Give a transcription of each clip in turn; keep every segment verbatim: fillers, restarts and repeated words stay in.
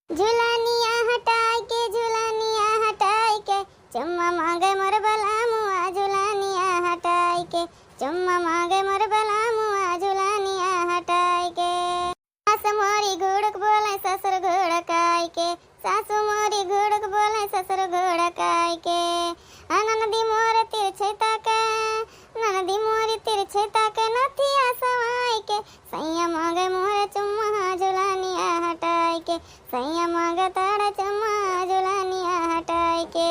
झुलनिया हटाई के, झुलनिया हटाई के, चुम्मा मांगे मोर बलमुआ। झुलनिया हटाई के, चुम्मा मांगे मोर बलमुआ। झुलनिया हटाई के। सास मोरी घुड़क बोले ससुर घुड़काई के, सासु मोरी घुड़क बोले ससुर घुड़काई के। आ ननदी मोर तिरछे ताके, ननदी मोरी तिरछे ताके, नथिया सवाई के। सैया मांगे मोर चुम्मा, झुलनिया हटाई के। सैया मांगे ताड़ा चुम्मा, झुलनिया हटाई के।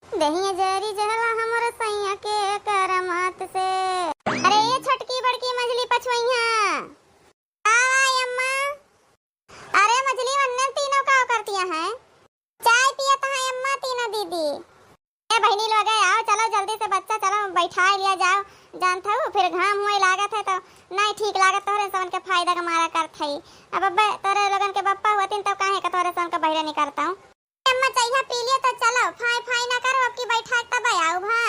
देहिया जरी जहला हमर सैया के करमात से। अरे ये छोटकी बड़की मझली पछुइया। का बा अम्मा? अरे मझली वन्ने तीनों का करतिया हैं? चाय पियत हैं अम्मा तीनों दीदी। ए बहिनी लोग, आओ, चलो जल्दी से बच्चा, चलो बैठाए लिया जाओ। जानत हऊ, फिर घाम हुए लागत है तो नहीं ठीक लागत, तोहरे सबन के फायदा का मारा करत है। अब अब्बे तोरे लोगन के बप्पा होतिन तो काहे का तोहरे सबन के बहिरे निकरतऊ। अम्मा, चइहा पी लिया तो चलो, फाई फाई ना करो, अब की बैठा के तब आऊ भा।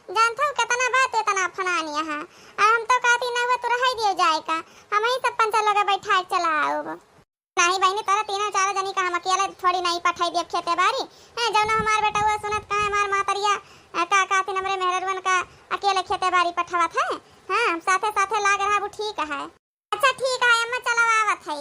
जानत हऊ, कितना बात, इतना फनानी यहाँ। आ हम तो कहती ना हुआ, तू रह दियो जाए का, हम ही सब पंचा लोग बैठा के चला आऊ। नहीं बहिनी, तोरा तीनों चारों जनी का हम अकेले थोड़ी नहीं पठाई दियब खेते बारी। हैं, जौन हमार बेटा हुआ सुनत कहे हमार मातरिया, अ, का कहती हमरे मेहररुअन का अकेले खेते बारी पठावत है। हाँ, हम साथे साथे लाग रहा, वो ठीक है। अच्छा ठीक है अम्मा, चलो आवत है।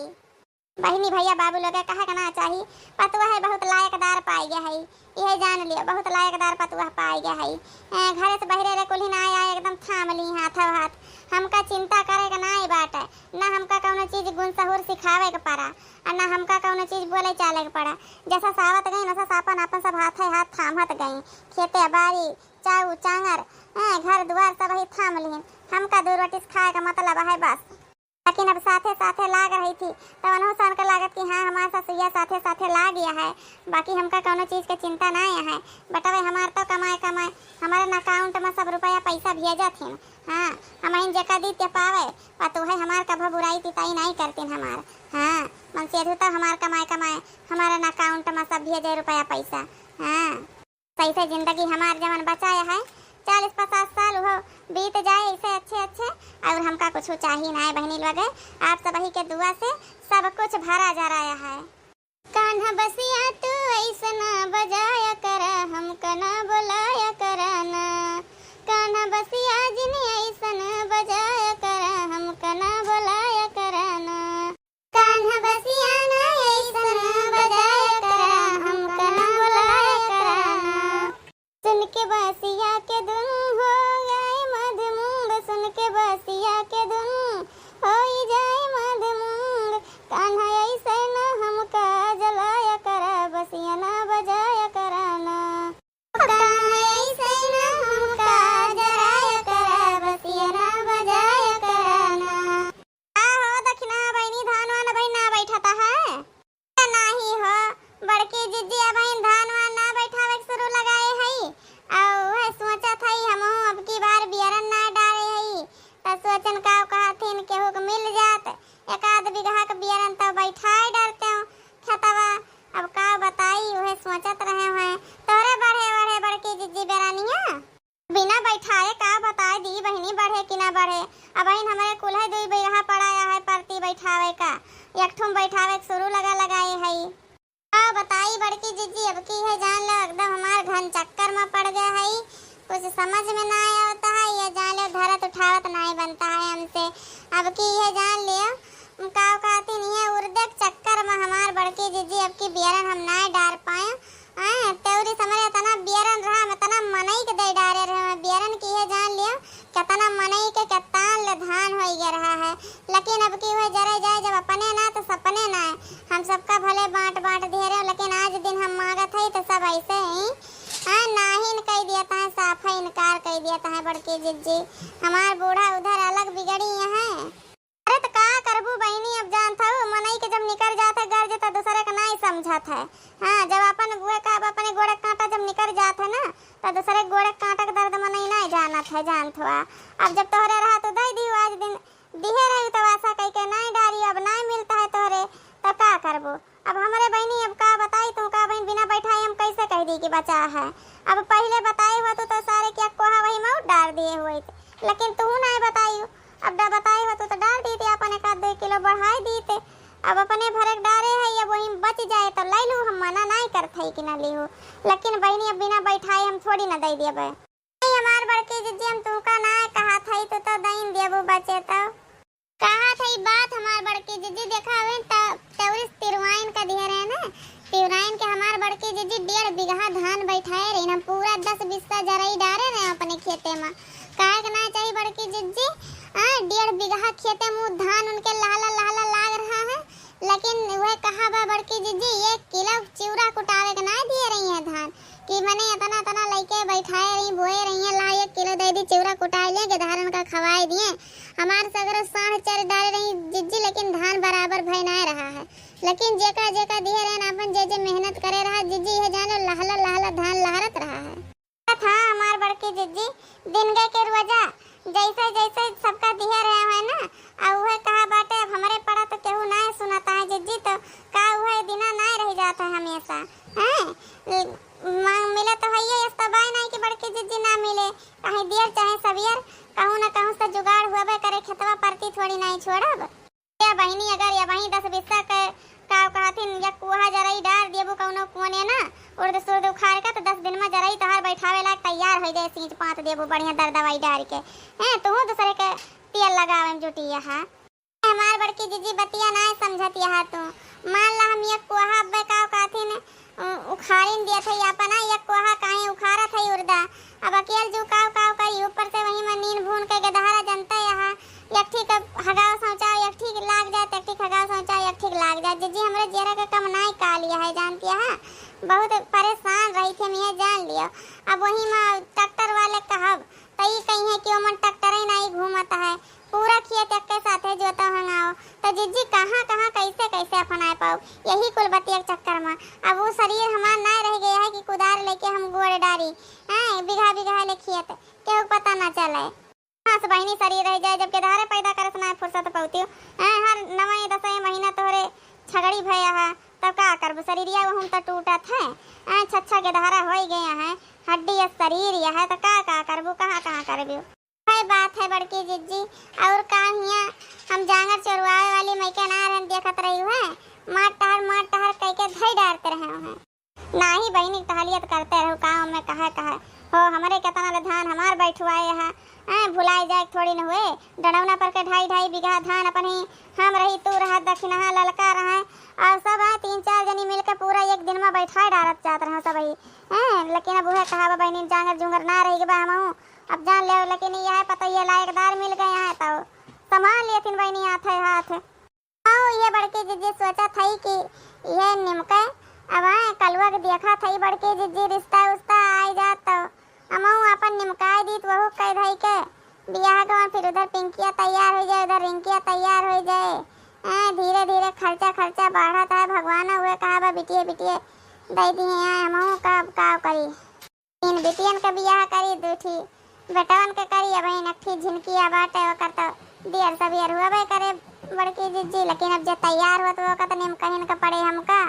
बहिनी भैया बाबू लोग कहे के ना चाही, पतुआ है बहुत लायकदार पाई गया है। इहे जान लियो, बहुत लायकदार पतुआ पाई गया है। ए, घरे से बहिरे रे कुल्ही ना आया, एकदम थाम ली हाथों हाथ। हमका चिंता करे के नाई बाटे, ना हमका कौनो चीज गुण सहूर सिखावे के पड़ा, आ ना हमका कौनो चीज बोले चाले के पड़ा। जैसा सावत गई, वैसा सापन अपन सब हाथे हाथ थामत गई। खेते बारी, चाऊ चांगर, ए, घर दुआर सब ही थाम लीन। हमका दू रोटी से खाए का मतलब है बस। लेकिन अब साथे साथे लाग रही थी, तब उन्हों सन के लागत कि हाँ, हमार ससुइया साथे साथे लाग गया है, बाकी हमका कौनो चीज के चिंता ना है। बटवे हमार तो कमाए कमाए, हमारे account में सब रुपया पैसा भेजत हिन। हाँ, हम इन जेका दी ते पावे, पतोहे हमार कभो बुराई तिताई नहीं करतीन हमार। हाँ, मन से अधू तो हमार कमाए कमाए, हमारे account में सब भेजे रुपया पैसा। हाँ। सही से जिंदगी हमार जवन बचाया है, चालीस पचास साल उहो बीत जाए ऐसे अच्छे अच्छे, और हमका कुछ चाही ना है बहनी लोग। आप सबही के दुआ से सब कुछ भरा जराया है। कान्हा बसिया तू ऐसन बजाया करा, हमका ना बुलाया करा ना। कान्हा बसिया जिन ऐसन बजाया करा, हमका ना बुलाया करा ना। कान्हा बसिया ना ऐसन बजाया करा, हमका ना बुलाया करा ना। सुन के बसिया के धुन हो जाए मधुमूंग, सुन के बसिया के धुन हो जाए मधुमूंग। कान्हा ऐसे ना हमका जलाया करा, बसिया ना बजाया करा ना। कान्हा ऐसे ना हमका जराया करा, बसिया ना बजाया करा ना। का हो दखिना बहिनी, धान वान अबहिन ना बैठाता है? नाही हो, बड़की जिज्जी अबहिन धान वान ना बैठावे के शुरू लगाए हई। और वह सोचत हई, हमहू अब की बार बियरन ना डारे हई, त सोचन का कहथिन, केहू के मिल जात, एक आध बीघा के बियरन तो बैठाए डरते हो खेतवा। अब का बताई, उहे सोचत रहे हैं। तोहरे बढ़े बढ़े बड़की जिज्जी बेरानिया। बिना बैठाए का बताए दी बहिनी, बढ़े कि ना बढ़े। अबहिन हमरे कुल्हे दुई बीघा पड़ाया है परती बैठावे का, एक ठुम बैठावे के शुरू लगा लगाए हई। का बताई बड़की जिज्जी, अब की है जान लो, एकदम हमार घन चक्कर में पड़ गया है, कुछ समझ में ना आवता है। ये जान लो, धरत उठावत नहीं बनता है हमसे। अब की है जान लियो, का कहती नहीं है, उर्दे के चक्कर में हमार बड़की जिज्जी अब की बियरन हम ना डार पाए। हाँ, तेउरी समरे इतना बियरन रहा, हम इतना मनई के दे डारे रहे, हम बियरन की है जान लियो, कितना मनई के कितान ले धान होई गया रहा है। लेकिन अब की हुए जरे जाए जब अपने ना तो सपने ना है। हम सबका भले बांट बांट दिए रहे, लेकिन आज दिन हम मांगत है तो सब ऐसे ही, हाँ, नाहिन कह दिया था, साफा इनकार कह दिया था बड़की जिज्जी। हमार बूढ़ा उधर अलग बिगड़ी है। अरे त का करबू बहिनी, अब जानत हऊ, मनई के जब निकर जात है गर्ज त दूसरे के नाई समझत है। हाँ, जब अपन गुए का, अब अपने गोड़े कांटा जब निकर जात है ना, त दूसरे गोड़े कांटा के दर्द मनई नाई जानत है, जानत हुआ। अब जब तोहरे रहा तो दे दियो, आज दिन दिहे रही तो आशा कई के नाई डारी, अब नाई मिलता है तोहरे, त का करबू? अब हमरे बहिनी, अब का बताई तू का बहिन, बिना बैठाए हम कैसे कह दी कि बचा है? अब पहिले बताए होतू तो सारे क्या कोहा वही मऊर डार दिए हुए थे, लेकिन तू नाई बताई। अब डा बताए होतू तो डार दी थी, अपन एक आध दो किलो बढ़ाए दी थे। अब अपने भरे के डारे है, अब वहीं बच जाए तो लै लू, हम मना नाहीं करत है कि ना लिहू, लेकिन बहिनी अब बिना बैठाए हम थोड़ी ना दे देबे। नहीं, हमार बड़की जिज्जी, हम तुहका नाहीं कहत है, तू तो दइन देबू बचे तो। कहत है बात हमार बड़की जिज्जी, देखा हवे त तेवरी तिरवाइन का दिहे रहे ना, तिरवाइन के हमार बड़की जिज्जी डेढ़ बीघा धान बैठाए रही, हम पूरा दस बिस्सा जरई डारे रहे अपने खेते में। काहे के ना चाही बड़की जिज्जी, आ, डेढ़ बीघा खेते में धान उनके लहला लहला लाग रहा है, लेकिन वह कहा बा बड़की जिज्जी, एक किलो चिउरा कुटावे के ना दिए रही है धान, कि मने इतना इतना लइके बैठाए रही, बोए रही है, ला एक किलो दे दी, चिउरा कुटाए लिए, गेदहरन का खवाए दिए। हमार सगरो साढ़ चर डारे रही जिज्जी, लेकिन धान बराबर भय ना रहा है। लेकिन जेका जेका दिए रहन, आपन जे जे मेहनत करे रहा जिज्जी, यह जानो लहला लहला धान लहरत रहा है। था हमार बड़की जिज्जी, दिन गए के रोजा, जैसे जैसे सबका दिहे रहे हैं ना, आ उहे कहा बाटे, अब हमरे पड़ा तो केहू नाय सुनता है जिज्जी, तो का उहे दिना नाय रह जाता है हमेशा, हैं? ए, मांग मिले तो हइये, इस तबाय नाय कि बड़की जिज्जी ना मिले, कहीं देर चाहे सवेर, कहूँ न कहूँ से जुगाड़ हुअबे करे, खेतवा परती थोड़ी नाय छोड़ब। ए बहिनी, अगर ये वहीं दस बिस्सा के का कहथिन, या कुहा जरई डार देबू कौनो कोने ना, उर्द सुर्द उखाड़ के, तो दस दिन में जरई तोहार बैठावे लायक तैयार हो जाए, सींच पात देबू बढ़िया दर दवाई डार के। हैं, तू दूसरे के तेल लगावे में जुटी है। हमार बड़की जिज्जी बतिया नाय समझत यहा तू। मान ला हम ये कुहा अब्बे का कहथिन, उ-, उखाड़िन दिया थे अपन, आ ये कोहा काहे उखाड़त है उर्दा। अब अकेल जू काव काव करी, ऊपर से वही में नीन भून के गेदहरा जनता यहाँ, एक ठीक हगाव शौचा, एक ठीक लाग जात, एक ठीक हगाव शौचा, एक ठीक लाग जात। जिज्जी हमरे जियरा के कम नाय काल यह है, जानती है, बहुत परेशान रही थे, मैं जान लियो। अब वही में ट्रैक्टर वाले कहब, त ई कही है कि ओमन ट्रैक्टर ही नाय घूमत है, पूरा खेत एक्के साथे जोता हंगाओ, त जिज्जी कहाँ कहाँ कैसे कैसे अपनाए पाओ, यही कुल बतिया के चक्कर में। अब वो शरीर हमार नाय रह गया है कि कुदार लेके हम गोड़ डारी, हैं, बीघा बीघा ले खेत, केहू के पता ना चले। हाँ, से बहिनी शरीर रह जाए, जब गेदहरे पैदा करे से नाय फुर्सत पौती, हैं, हर नवे दसवें महीना तोहरे छगड़ी भया है, तब का करबू, शरीरिया वहूम त टूटत है, हैं, छच्छा गेदहरा हो गया है, हड्डी या शरीर यह है, त का का करबू, कहाँ कहाँ करबू। है बात है बड़की जिज्जी, और का हियाँ हम जांगर चोरवावे वाली मइके ना रहन देखत रही है, मार टहर मार टहर कह के धई डारते रहे हैं। नाही बहिनी, टहलियत करते रहू, का ओमे कहे कहे हो, हमरे केतना ले धान हमार बैठवाए है, हैं, भुलाए जाए थोड़ी न हुए, डंडौना पर के ढाई ढाई बीघा धान अपन ही, हम रही, तू रहा, दखिनहा ललका रहे, और सब है, तीन चार जनी मिलके पूरा एक दिन में बैठाए डारत जात रहे सब ही, हैं, लेकिन अब उहे कहावा बहिनी, जांगर जुंगर ना रही के बा हमहू, अब जान ले, लेकिन यह पतोहिया लायकदार मिल गए हैं, तो संभाल लेथिन बहिनी हाथे हाथ। हाँ, ये बड़की जिज्जी सोचत हई कि ये निमके अब आए कलुआ के देखत हई बड़की जिज्जी रिश्ता उश्ता आए जात, तो हमहू अपन निमकाए दीत वहू कह धई के। बियाह के बाद फिर उधर पिंकिया तैयार हो जाए, उधर रिंकिया तैयार हो जाए। हैं, धीरे धीरे खर्चा खर्चा बढ़त है, भगवान हुए कहा बा बिटिए बिटिए दे दिए हैं, हमहू का का करी। तीन बिटियन के बियाह करी, दू ठी बेटवन के करी, अब एक ठी झिनकिया बाटे, ओकर तो दियर सबियर हुअबे करे बड़की जिज्जी, लेकिन अब जे तैयार होत वो कतने में कहिन के पड़े हमका।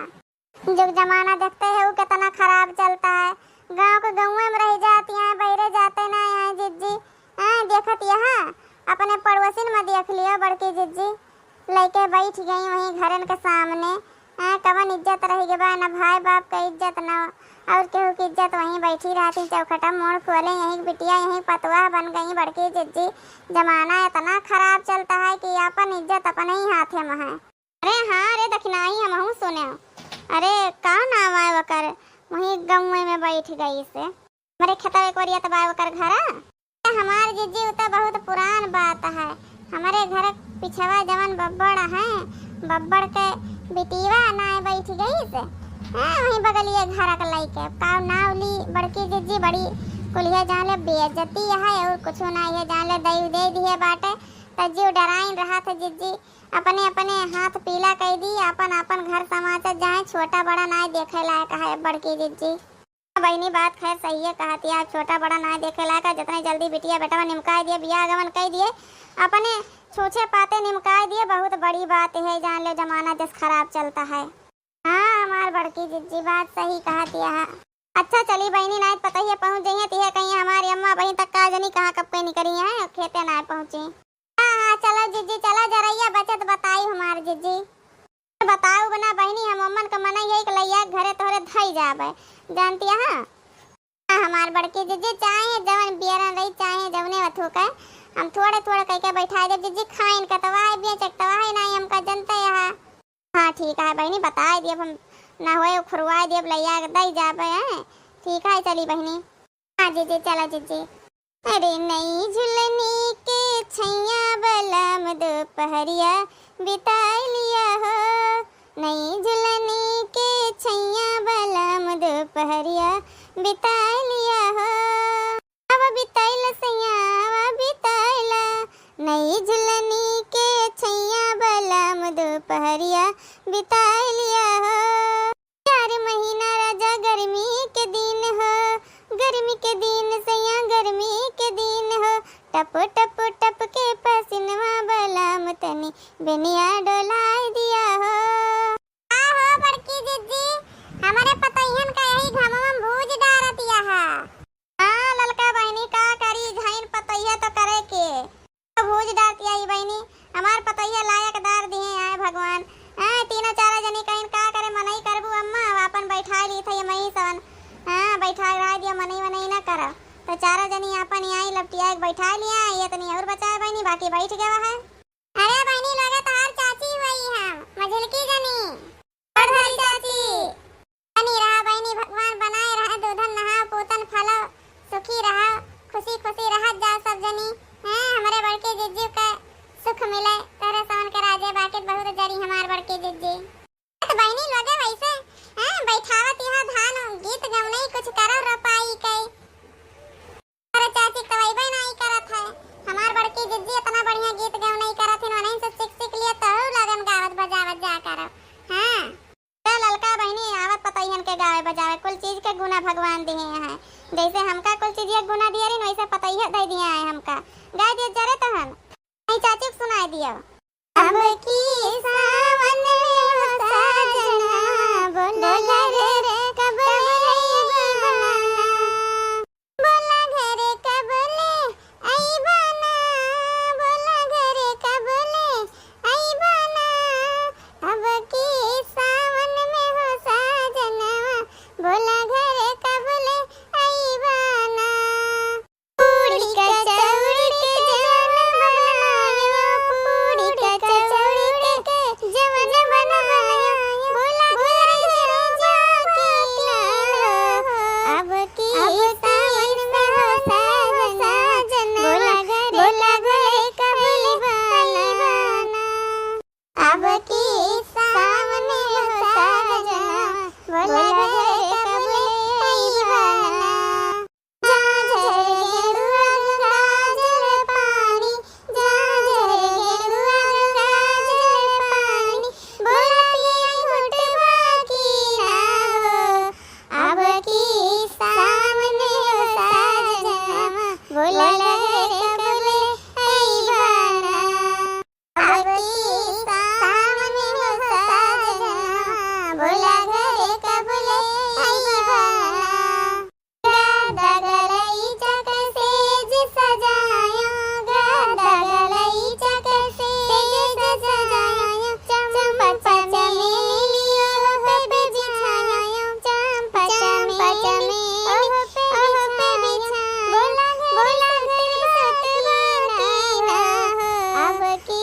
जुग जमाना देखते है वो कितना खराब चलता है, गाँव के गाँवे में रह जाती हैं, बहरे जाते ना हैं जिज्जी। हैं, देखत यहाँ अपने पड़ोसिन में देख लियो बड़की जिज्जी, लइके बैठ गई वहीं घरन के सामने। हैं, कवन इज्जत रह गए बा, न भाई बाप के इज्जत, न और केहू की इज्जत। वहीं बैठी रहती चौखटा, मुंह खोले यहीं बिटिया, यहीं पतोह बन गई बड़की जिज्जी। जमाना इतना खराब चलता है कि अपन इज्जत अपने ही हाथे में है। अरे हाँ रे दखिनाही, हमहू सुने। अरे का नाम आए ओकर, वहीं गाँवे में बैठ गई से। हमरे खेतवा एक ओरिया त बा ओकर घरा। हमार जिज्जी, उ त बहुत पुरान बात है। हमरे घर पिछवा जवन बब्बड़ है, बब्बड़ के बिटिया नाय बैठ गई से। हाँ, वहीं बगलिए घर के लइके। का नाव ली बड़की जिज्जी, बड़ी कुलिया जान ले बेइज्जती है और कुछ ना, ये जान ले दई दे दिए बाटे। त जीव डराइन रहा था जिज्जी, अपने अपने हाथ पीला कई दी, अपन अपन घर समाज जाए, छोटा बड़ा नाय देखे लायक है बड़की जिज्जी। बहिनी, बात खैर सहिए कहत या, छोटा बड़ा नाय देखे लायक है, जतने जल्दी बिटिया बेटवा निमकाय दिए, बियाह गमन कई दिए, अपने छूछे पाते निमकाय दिए, बहुत बड़ी बात है, जान ले जमाना जस खराब चलता है। हाँ, हमार बड़की जिज्जी बात सही कहत या। अच्छा चली बहिनी, नाय पतोहिया पहुँच जइहे, तिहे कहीं हमारी अम्मा बहिन तक का जनी कहाँ कब के निकरी है, खेते नाय पहुँची। हाँ, हाँ, चलो जिज्जी, चलो जरैया बचत बताई हमार जिज्जी। बताऊ बना बहिनी, हम अम्मन का मनई है कि लइया के घरे तोहरे धई जाबे, जानती है? हाँ, हमार बड़की जिज्जी, चाहे जवन बियरन रही, चाहे जवने वथू के, हम थोड़े थोड़े कइके बैठाए देब जिज्जी, खाइन का तवाहे, बेचे के तवाहे नाहीं, हमका जनते है। हाँ, ठीक है बहिनी, बताए दियब हम, ना होए खुरवाए दियब, लइया के दई जाबे, हैं? ठीक है, चली बहिनी। हाँ जिज्जी, चला जिज्जी। अरे नई झुलनी के छैया बलम दोपहरिया बिताई लिया हो, नई झुलनी के छैया बलम दोपहरिया बिताई लिया हो। अब बिताइल सैया, अब बिताइल, नई झुलनी के छैया बलम दोपहरिया बिताई लिया हो। चार महीना राजा गर्मी के दिन हो, गर्मी के दिन सैया गर्मी के दिन हो, टप टप टप के पसीनवा बलम तनी बेनिया डोलाई दिया हो। का हो बड़की जिज्जी, हमरे पतोहियन का यही घमवा में भूज डारत यहा। हाँ ललका बहिनी, का करी, झइन पतोहिया तो करे के। भूज डारत यही बहिनी, हमार पतोहिया लायकदार दिहे आए भगवान। हाँ, तीनों चारों जनी कहिन का करे, मनई करबू अम्मा, अब आपन बैठाए ली थे ये मई सन। हाँ, बैठाए रहा दिया, मनई वनई ना करो। तो चारों जनी आपन यहाँ लपटिया के बैठाए लिया, ये तनी और बचाए बहिनी, बाकी बैठ गवा है। अरे बहिनी, लगे तोहार चाची हुई हम, मझिलकी जनी। बड़ भारी चाची। बनी रहा बहिनी, भगवान बनाए रहे, दूधन नहाओ, पूतन फलो, सुखी रहो, खुशी खुशी रहत जाओ सब जनी। हैं, हमरे बड़के जिज्जू के सुख मिले, तोहरे सवन के राजे बाकित बहुत जरी हमार बड़के जिज्जी। तो बहिनी लगे वैसे, हैं, बैठावत यहाँ धान, गीत गवनई कुछ करो रोपाई के। अरे चाची, तवैबे नाई करत है। हमार बड़की जिज्जी इतना बढ़िया गीत गवनई करत हिन, वनही से सीख सीख लिया, तहु लगन गावत बजावत जा करो। हाँ। ए ललका बहिनी, आवत पतैहन के गावे बजावे, कुल चीज के गुना भगवान दिहे हैं। जैसे हमका कुल चीज के गुना दिए रहिन, वैसे पतैहे दे दिए हैं हमका। गाय दिए जरे तहन। नहीं चाची के सुनाई दियो। अब की सावन में हो साजना, बोला घरे कब अइबा ना। बोला घरे कब ले अइबा ना, बोला घरे कब ले अइबा ना। अब की सावन में हो साजना, बोला घरे कब ले अइबा ना। पूड़ी कचौड़ी के जवन बनायो, पूड़ी कचौड़ी के जवन बनायो, बोला घरे जाके लाओ। अब की सावन में हो साजना, बोला घरे कब ले अइबा ना। अब की सावन में हो साजना, बोला घरे कब ले अइबा ना। जहाँ झरे गेरुआ गंगा जल पानी, जहाँ झरे गेरुआ गंगा जल पानी, बोला पिया घुटवा की ना हो। अब की सावन हो साजना, बोला घरे कब ले अइबा ना। अब की सावन हो साजना, बोला घरे कब ले अइबा ना। गदा गलैचा के सेज सजायो, गदा गलैचा के सेज सजायो, चंपा चमेली ओह पे बिछायो, चंपा चमेली ओह पे बिछायो, बोला घरे सुतवा की ना हो। अब की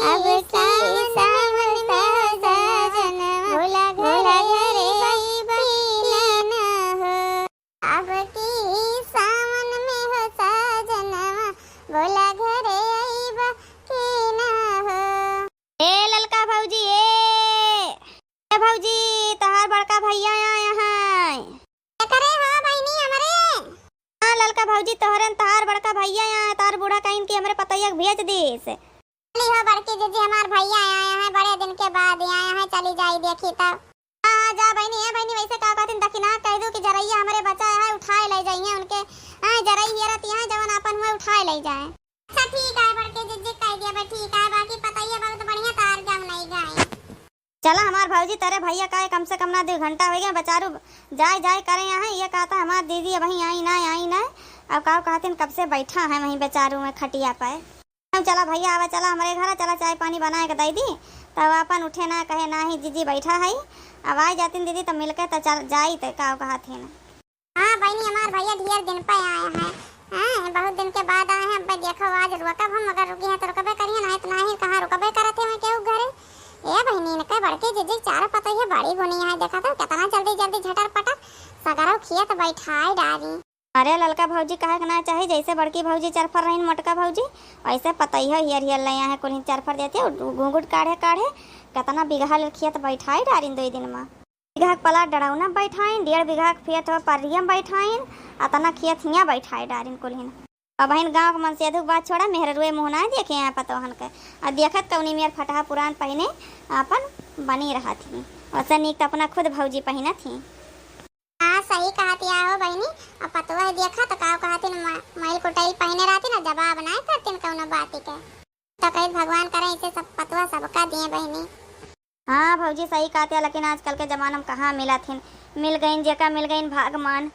सावन में हो साजना, बोला घरे अइबा की ना हो। अब की सावन में हो साजनवा, बोला घरे अइबा कि ना हो। ए ललका भौजी, ए, ए भौजी, तोहार बड़का भैया आए हैं। एकरे हो बहिनी हमरे। हाँ ललका भौजी, तोहरे न तोहार बड़का भैया आए हैं, तोहार बूढ़ा कहिन कि हमरे पतोहिया के भेज दिस। चली हो बड़की जिज्जी, हमार भैया आए हैं, बड़े दिन के बाद आए हैं, चली जाई देखी तब। हाँ, हाँ, जा बहिनी, ए बहिनी, वैसे का कहतिन, दखिना कह दू कि जरैया हमरे बचा है, उठाए ले जाइए उनके। हाँ, जरई हियरत यहाँ जवन आपन हुए उठाए ले जाए। अच्छा ठीक है बड़के जिज्जी, कह दिया बा, ठीक है, बाकी पतैया बहुत बढ़िया तार जम नहीं गए। चला हमार भौजी, तेरे भैया का कम से कम ना दो घंटा हो गया, बेचारू जाए जाए करे यहाँ, ये कहता हमार दीदी अबहीं आई ना, आई ना। अब का कहतिन, कब से बैठा है वहीं बेचारू में खटिया पे। चला भैया, आवा, चला हमरे घर, चला चाय पानी बनाए के दे दी, तब आपन उठे ना, कहे ना ही, "जीजी बैठा है, अब आ जातिन दीदी, तब मिलके त चल जाई, त का कहत है ना।" हाँ बहिनी, हमार भैया ढेर दिन पे आए हैं, हैं, बहुत दिन के बाद आए हैं। अब देखो, आज रुकब हम, अगर रुकी हैं तो रुकबे करिए, नहीं तो नहीं, कहाँ रुकबे करत है मैं केहू घरे। ए बहिनी, इनके बड़के जीजी चार पतोहिया बड़ी गुनी है, देखा तो कितना जल्दी जल्दी झटर पटर सगरो खेत बैठाए डारी। अरे ललका भौजी कहे के ना चाही, जैसे बड़की भौजी चरफर रहीन मोटका भौजी, वैसे पतोहियो हियर हियर ले आए कुल चरफर देती है, घूंघट काढ़े काढ़े कितना बीघा ले खेत बैठाए डारिन दो दिन में। बीघा के पलाट डड़ौना बैठाइन, डेढ़ बीघा के खेत हो पर्रिया में बैठाइन, अतना खेत हियाँ बैठाए डारिन कुलहिन। अब बहिन गाँव के मन से अधुक बात छोड़ा, मेहररुए मुँह ना देखे हैं पतोहन के। अब देखत कौनी मेर फटहा पुरान पहिने आपन बनी रहत ही, ओसे नीक त अपना खुद भौजी पहिनत ही। हाँ सही कहत या हो बहिनी, अब पतोह देखा तो का कहत ही, म-, मैल कुटैल पहिने रहती ना, जवाब ना करतीन कौनो बाती के। तो कहित भगवान करे ऐसे सब पतोह सबका दिए बहिनी। हाँ भौजी सही कहत या, लेकिन आजकल के जमाना में कहाँ मिलत हिन, मिल गईन जेका मिल गईन भागमान।